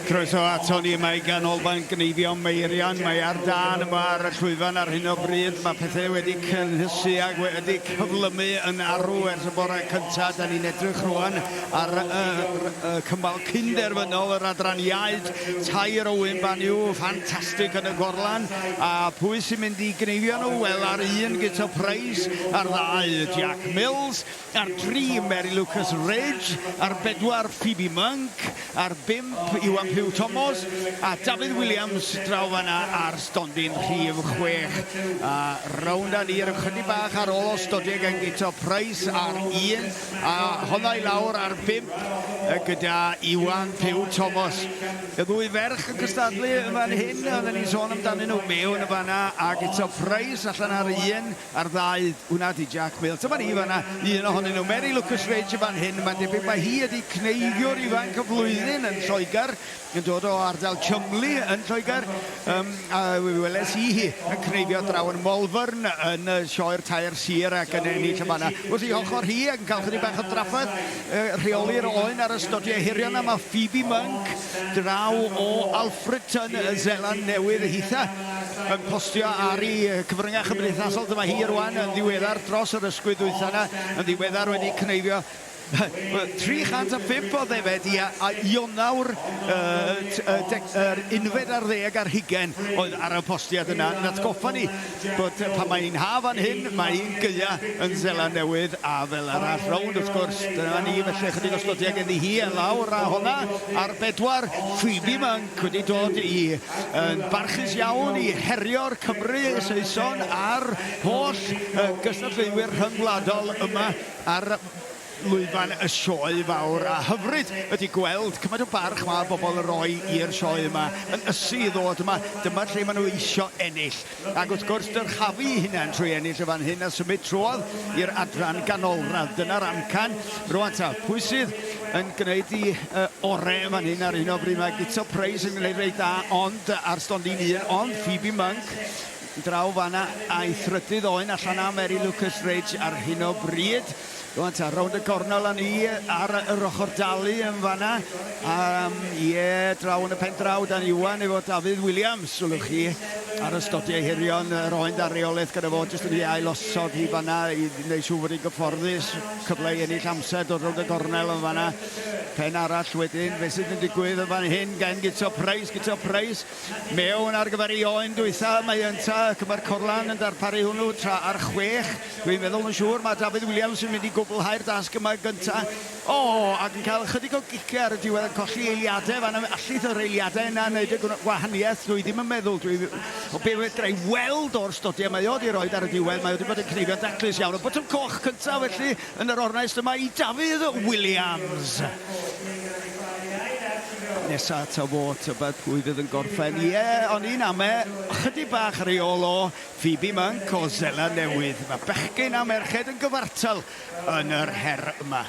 Croeso ato ni yma i Ganolfan Gneifio Meirion. Mae ar dân yma ar y llwyfan ar hyn o bryd. Mae pethau wedi cynhesu ac wedi cyflymu yn arw ers y bore cyntaf. Da ni'n edrych rwan ar y, y cymal cynderfynol yr adran iaid. Tair o wyn banyw ffantastig yn y gorlan. A pwy sy'n mynd i gneifio nhw? Wel, ar un Guto Price, ar ddau Jack Mills, Ar dri, Mary Lucas Ridge, ar bedwar, Phoebe Monk, ar bump, Iwan Pugh Tomos, a Dafydd Williams draw fan'na ar stondin rhif chwech. A rownd â ni ryw chydig bach ar ôl o stodiau gan Guto Price ar un, a honna i lawr ar bump gyda Iwan Pugh Tomos. Y ddwy ferch yn cystadlu yn fan hyn, oedden ni'n sôn amdanyn nhw mewn yn fan'na, a Guto Price allan ar un, A'r ddau, hwnna 'di Jack Mills. Dyma ni fan'na, un ohonyn nhw. Mary Lucas Ridge yn fan hyn. Mae'n debyg mai hi ydi cneifiwr ifanc y flwyddyn yn Lloegr, yn dod o ardal Chumley yn Lloegr. Yym, a mi weles i hi yn cneifio draw yn Malvern yn y sioe'r tair sir ac yn ennill yn fan'na. Wrth ei hochr hi ac yn cael chydig bach o drafferth rheoli'r oen ar y stodiau hirion 'na, mae Phoebe Monk draw o Alfreton, Seland Newydd, hitha yn postio ar ei cyfryngau chymdeithasol. Dyma hi rwan yn ddiweddar dros yr ysgwydd dwytha 'na, yn ddiweddar wedi cneifio 305 o ddefed i Ionawr yr unfed ar ddeg ar hugain oedd ar y postiad yna. Yn atgoffa ni bod pan mae hi'n haf fan hyn, mae hi'n gaea yn Seland Newydd a fel arall rownd wrth gwrs. Dyna ni felly ychydig o stodiau genddi hi a lawr a honna ar bedwar Phoebe Monk wedi dod i yn barchus iawn i herio'r Cymry, Saeson a'r holl gystadleuwyr rhyngwladol yma ar lwyfan y sioe fawr, a hyfryd ydi gweld cymaint o barch mae bobl yn rhoi i'r sioe yma, yn ysu i ddod yma, dyma lle maen nhw isio ennill. Ac wrth gwrs dyrchafu eu hunain trwy ennill y fan hyn a symud trwodd i'r adran ganolradd. Dyna'r amcan. Rwan ta, pwy sydd yn gwneud i ore yn fan hyn ar hyn o bryd? Mae Guto Price yn gwneud reit dda, ond ar stondin un, ond Phoebe Monk draw fanna a'i thrydydd oen allan am Mary Lucas Ridge ar hyn o bryd. Rwan ta, rownd y gornel â ni ar yr ochr dalu yn fanna. Um, ie, draw yn y pen draw, dan Iwan efo Dafydd Williams, sylwch chi, ar y stodiau hirion, yr oen dar reolaeth gyda fo, jyst yn ei ailosod hi fanna i wneud siŵr fod hi'n gyfforddus, cyfle i ennill amser, dod rownd y gornel yn fanna. Pen arall wedyn, beth sydd yn digwydd yn fan hyn gen Guto Price, Guto Price mewn ar gyfer ei oen dwytha, mae ynta, ac mae'r Corlan yn darparu hwnnw tra ar chwech. Dwi'n meddwl yn siŵr mae Dafydd Williams yn mynd i gwblhau'r dasg yma gynta. O, ac yn cael ychydig o giciau ar y diwedd yn colli eiliadau fan yma. Allith yr eiliadau yna wneud y gwahaniaeth? Dwi ddim yn meddwl. Dwi, o be fedra i weld o'r stodiau mae o wedi rhoi ar y diwedd, mae o wedi bod yn cneifio'n daclus iawn. Y botwm coch cyntaf felly yn yr ornest yma i Dafydd Williams. Nesa ato fo, tybed pwy fydd yn gorffen. Ie, o'n i'n ame chydig bach ar ei ôl o. Phoebe Monk o Seland Newydd. Mae bechgyn a merched yn gyfartal yn yr her yma.